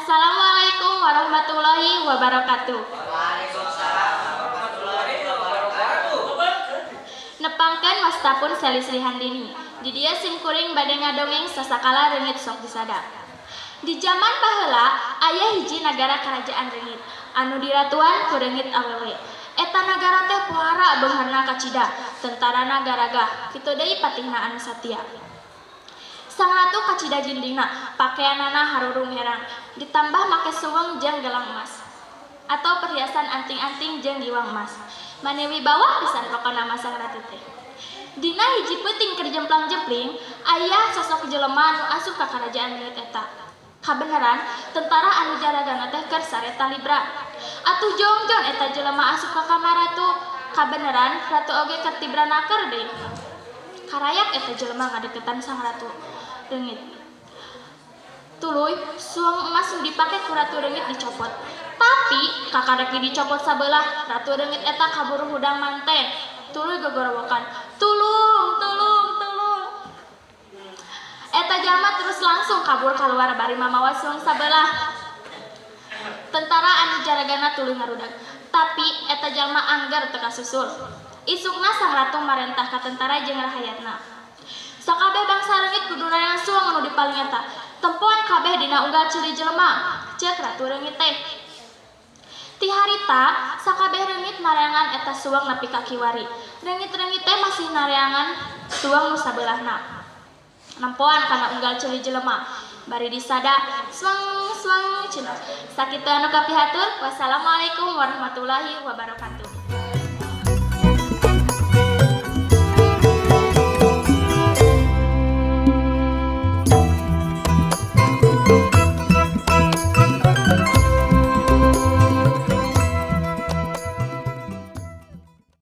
Assalamualaikum warahmatullahi wabarakatuh. Waalaikumsalam warahmatullahi wabarakatuh. Nepangkeun wasta pun Seli Srihandini. Di dieu sim kuring bade ngadongeng sasakala reungit sok disada. Di jaman baheula aya hiji nagara karajaan reungit anu diratuan ku reungit awewe. Eta nagara teh pohara beungharna kacida, tentarana garagah, kitu deui patihna anu satia. Sang ratu kacida jindingna, pakeanana harurung herang, ditambah make suweung jeung gelang emas atau perhiasan anting-anting jeung giwang emas. Mani wibawa pisan pokona mah sang ratu teh. Dina hiji peuting keur jemplang-jempling, aya sosok jelema anu asup ka karajaan reungit eta. Kabeneran, tentara anu jaragana teh keur sareta libra. Atuh jongjon eta jelema asup ka kamar ratu. Kabeneran, ratu oge keur tibra naker deui. Karayak eta jelema ngadeukeutan sang ratu reungit. Tuluy, suang emas nu dipake ku ratu reungit dicopot. Tapi kakarek dicopot sabelah, ratu reungit eta kaburu hudang manten. Tuluy gogorowokan, "Tulung, tulung, tulung." Eta jalma terus langsung kabur kaluar bari mamawa suang sabelah. Tentara anu jaragana tuluy ngarudag. Tapi eta jalma angger teu kasusul. Isukna sang ratu marentah ka tentara jeung rahayatna. Sakabeh bangsa reungit kudu neangan suang anu dipaling eta. Tempoan kabeh dina unggal ceuli jelema, ceuk ratu reungit teh. Ti harita sakabeh reungit nareangan eta suang nepi ka kiwari. Reungit-reungit teh masih nareangan suang nu sabelahna. Nempoan kana unggal ceuli jelema. Bari disada suang suang cenah. Sakitu anu kapihatur. Wassalamualaikum warahmatullahi wabarakatuh.